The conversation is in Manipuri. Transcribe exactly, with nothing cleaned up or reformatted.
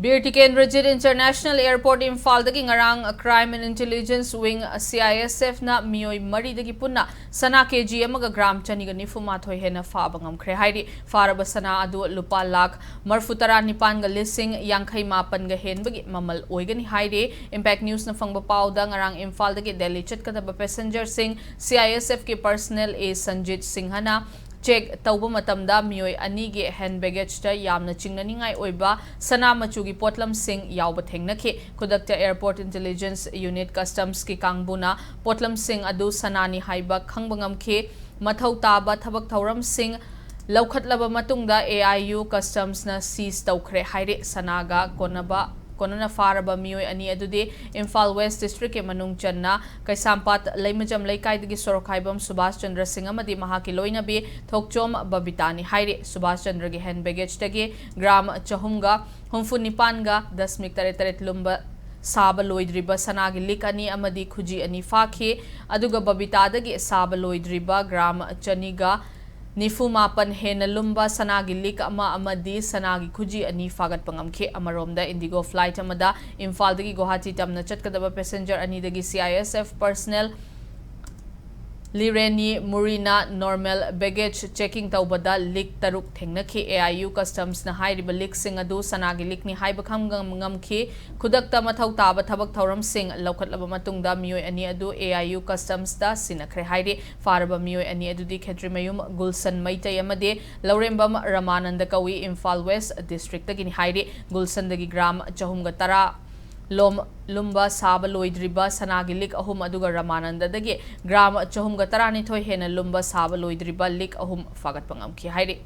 ꯕꯤꯔ ꯇꯤꯀꯦꯟꯗ꯭ꯔꯖꯤꯠ ꯏꯟꯇꯔꯅꯦꯁꯅꯦꯜ ꯑꯦꯌꯔꯄꯣꯔꯠ ꯏꯝꯐꯥꯜꯗꯒꯤ ꯉꯔꯥꯡ Crime and Intelligence Wing, C I S F ꯅ ꯃꯤꯑꯣꯏ ꯃꯔꯤꯗꯒꯤ ꯄꯨꯟꯅ ꯁꯅꯥ ꯀꯦ ꯖꯤ ꯑꯃꯒ ꯒ꯭ꯔꯥꯝ ꯆꯅꯤꯒ ꯅꯤꯐꯨ ꯃꯥꯊꯣꯏ ꯍꯦꯟꯅ ꯐꯥꯕ ꯉꯝꯈ꯭ꯔꯦ ꯍꯥꯏꯔꯤ꯫ ꯐꯥꯔꯕ ꯁꯅꯥ ꯑꯗꯨ ꯂꯨꯄꯥ ꯂꯥꯈ ꯃꯔꯐꯨ ꯇꯔꯥ ꯅꯤꯄꯥꯟꯒ ꯂꯤꯁꯤꯡ ꯌꯥꯡꯈꯩ ꯃꯥꯄꯟꯒ ꯍꯦꯟꯕꯒꯤ ꯃꯃꯜ ꯑꯣꯏꯒꯅꯤ ꯍꯥꯏꯔꯤ꯫ Impact News ꯅ ꯐꯪꯕ ꯄꯥꯎꯗ ꯉꯔꯥꯡ ꯏꯝꯐꯥꯜꯗꯒꯤ ꯗꯦꯜꯂꯤ ꯆꯠꯀꯗꯕ ꯄꯦꯁꯦꯟꯖꯔꯁꯤꯡ C I S F ꯀꯤ ꯄꯔꯁꯅꯦꯜ ꯑꯦ ꯁꯟꯖꯤꯠ ꯁꯤꯡꯍꯅ ꯆꯦꯛ ꯇꯧꯕ ꯃꯇꯝꯗ ꯃꯤꯑꯣꯏ ꯑꯅꯤꯒꯤ ꯍꯦꯟ ꯕꯦꯒꯦꯖꯇ ꯌꯥꯝꯅ ꯆꯤꯡꯅꯅꯤꯡꯉꯥꯏ ꯑꯣꯏꯕ ꯁꯅꯥ ꯃꯆꯨꯒꯤ ꯄꯣꯠꯂꯝꯁꯤꯡ ꯌꯥꯎꯕ ꯊꯦꯡꯅꯈꯤ꯫ ꯈꯨꯗꯛꯇ ꯑꯦꯌꯔꯄꯣꯔꯠ ꯏꯟꯇꯦꯂꯤꯖꯦꯟꯁ ꯌꯨꯅꯤꯠ ꯀꯁꯇꯝꯁꯀꯤ ꯀꯥꯡꯕꯨꯅ ꯄꯣꯠꯂꯝꯁꯤꯡ ꯑꯗꯨ ꯁꯅꯥꯅꯤ ꯍꯥꯏꯕ ꯈꯪꯕ ꯉꯝꯈꯤ꯫ ꯃꯊꯧ ꯇꯥꯕ ꯊꯕꯛ ꯊꯧꯔꯝꯁꯤꯡ ꯂꯧꯈꯠꯂꯕ ꯃꯇꯨꯡꯗ A I U ꯀꯁꯇꯝꯁꯅ ꯁꯤꯖ ꯇꯧꯈ꯭ꯔꯦ ꯍꯥꯏꯔꯤ꯫ ꯁꯅꯥꯒ ꯀꯣꯟꯅꯕ, ꯀꯣꯟꯅꯅ ꯐꯥꯔꯕ ꯃꯤꯑꯣꯏ ꯑꯅꯤ ꯑꯗꯨꯗꯤ ꯏꯝꯐꯥꯜ ꯋꯦꯁ ꯗꯤꯁꯇ꯭ꯔꯤꯛꯀꯤ ꯃꯅꯨꯡ ꯆꯟꯅ ꯀꯩꯁꯥꯝꯄꯥꯠ ꯂꯩꯃꯖꯝ ꯂꯩꯀꯥꯏꯗꯒꯤ ꯁꯣꯔꯣꯛꯈꯥꯏꯕꯝ ꯁꯨꯕꯥꯁ ꯆꯟꯗ꯭ꯔ ꯁꯤꯡ ꯑꯃꯗꯤ ꯃꯍꯥꯛꯀꯤ ꯂꯣꯏꯅꯕꯤ ꯊꯣꯛꯆꯣꯝ ꯕꯕꯤꯇꯥꯅꯤ ꯍꯥꯏꯔꯤ꯫ ꯁꯨꯕꯥꯁ ꯆꯟꯗ꯭ꯔꯒꯤ ꯍꯦꯟ ꯕꯦꯒꯦꯖꯇꯒꯤ ꯒ꯭ꯔꯥꯝ ꯆꯍꯨꯝꯒ ꯍꯨꯝꯐꯨ ꯅꯤꯄꯥꯟꯒ ꯗꯁꯃꯤꯛ ꯇꯔꯦꯠ ꯇꯔꯦꯠ ꯂꯨꯝꯕ ꯁꯥꯕ ꯂꯣꯏꯗ꯭ꯔꯤꯕ ꯁꯅꯥꯒꯤ ꯂꯤꯛ ꯑꯅꯤ ꯑꯃꯗꯤ ꯈꯨꯖꯤ ꯑꯅꯤ ꯐꯥꯈꯤ꯫ ꯑꯗꯨꯒ ꯕꯕꯤꯇꯥꯗꯒꯤ ꯁꯥꯕ ꯂꯣꯏꯗ꯭ꯔꯤꯕ ꯒ꯭ꯔꯥꯝ ꯆꯅꯤꯒ ꯅꯤꯐꯨ ꯃꯥꯄꯟ ꯍꯦꯟꯅ ꯂꯨꯝꯕ ꯁꯅꯥꯒꯤ ꯂꯤꯛ ꯑꯃ ꯑꯃꯗꯤ ꯁꯅꯥꯒꯤ ꯈꯨꯖꯤ ꯑꯅꯤ ꯐꯥꯒꯠꯄ ꯉꯝꯈꯤ꯫ ꯑꯃꯔꯣꯝꯗ, ꯏꯟꯗꯤꯒꯣ ꯐ꯭ꯂꯥꯏꯠ ꯑꯃꯗ ꯏꯝꯐꯥꯜꯗꯒꯤ ꯒꯨꯋꯥꯍꯥꯇꯤ ꯇꯝꯅ ꯆꯠꯀꯗꯕ ꯄꯦꯁꯦꯟꯖꯔ ꯑꯅꯤꯗꯒꯤ C I S F personal ꯂꯤꯔꯦꯅꯤ ꯃꯨꯔꯤꯅ ꯅꯣꯔꯃꯦꯜ ꯕꯦꯒꯦꯖ ꯆꯦꯀꯤꯡ ꯇꯧꯕꯗ ꯂꯤꯛ ꯇꯔꯨꯛ ꯊꯦꯡꯅꯈꯤ꯫ A I U ꯀꯁꯇꯝꯁꯅ ꯍꯥꯏꯔꯤꯕ ꯂꯤꯛꯁꯤꯡ ꯑꯗꯨ ꯁꯅꯥꯒꯤ ꯂꯤꯛꯅꯤ ꯍꯥꯏꯕ ꯈꯪꯕ ꯉꯝꯈꯤ꯫ ꯈꯨꯗꯛꯇ ꯃꯊꯧ ꯇꯥꯕ ꯊꯕꯛ ꯊꯧꯔꯝꯁꯤꯡ ꯂꯧꯈꯠꯂꯕ ꯃꯇꯨꯡꯗ ꯃꯤꯑꯣꯏ ꯑꯅꯤ ꯑꯗꯨ A I U ꯀꯁꯇꯝꯁꯇ ꯁꯤꯟꯅꯈ꯭ꯔꯦ ꯍꯥꯏꯔꯤ꯫ ꯐꯥꯔꯕ ꯃꯤꯑꯣꯏ ꯑꯅꯤ ꯑꯗꯨꯗꯤ ꯈꯦꯇ꯭ꯔꯤꯃꯌꯨꯝ ꯒꯨꯜꯁꯟ ꯃꯩꯇꯩ ꯑꯃꯗꯤ ꯂꯧꯔꯦꯝꯕꯝ ꯔꯃꯥꯅꯟꯗ ꯀꯧꯏ, ꯏꯝꯐꯥꯜ ꯋꯦꯁ ꯗꯤꯁꯇ꯭ꯔꯤꯛꯇꯒꯤꯅꯤ ꯍꯥꯏꯔꯤ꯫ ꯒꯨꯜꯁꯟꯗꯒꯤ ꯒ꯭ꯔꯥꯝ ꯆꯍꯨꯝꯒ ꯇꯔꯥ ꯂꯣꯝ-, ꯂꯨꯝꯕ ꯁꯥꯕ ꯂꯣꯏꯗ꯭ꯔꯤꯕ ꯁꯅꯥꯒꯤ ꯂꯤꯛ ꯑꯍꯨꯝ, ꯑꯗꯨꯒ ꯔꯃꯥꯅꯟꯗꯗꯒꯤ ꯒ꯭ꯔꯥꯝ ꯆꯍꯨꯝꯒ ꯇꯔꯥꯅꯤꯊꯣꯏ ꯍꯦꯟꯅ ꯂꯨꯝꯕ ꯁꯥꯕ ꯂꯣꯏꯗ꯭ꯔꯤꯕ ꯂꯤꯛ ꯑꯍꯨꯝ ꯐꯥꯒꯠꯄ ꯉꯝꯈꯤ ꯍꯥꯏꯔꯤ꯫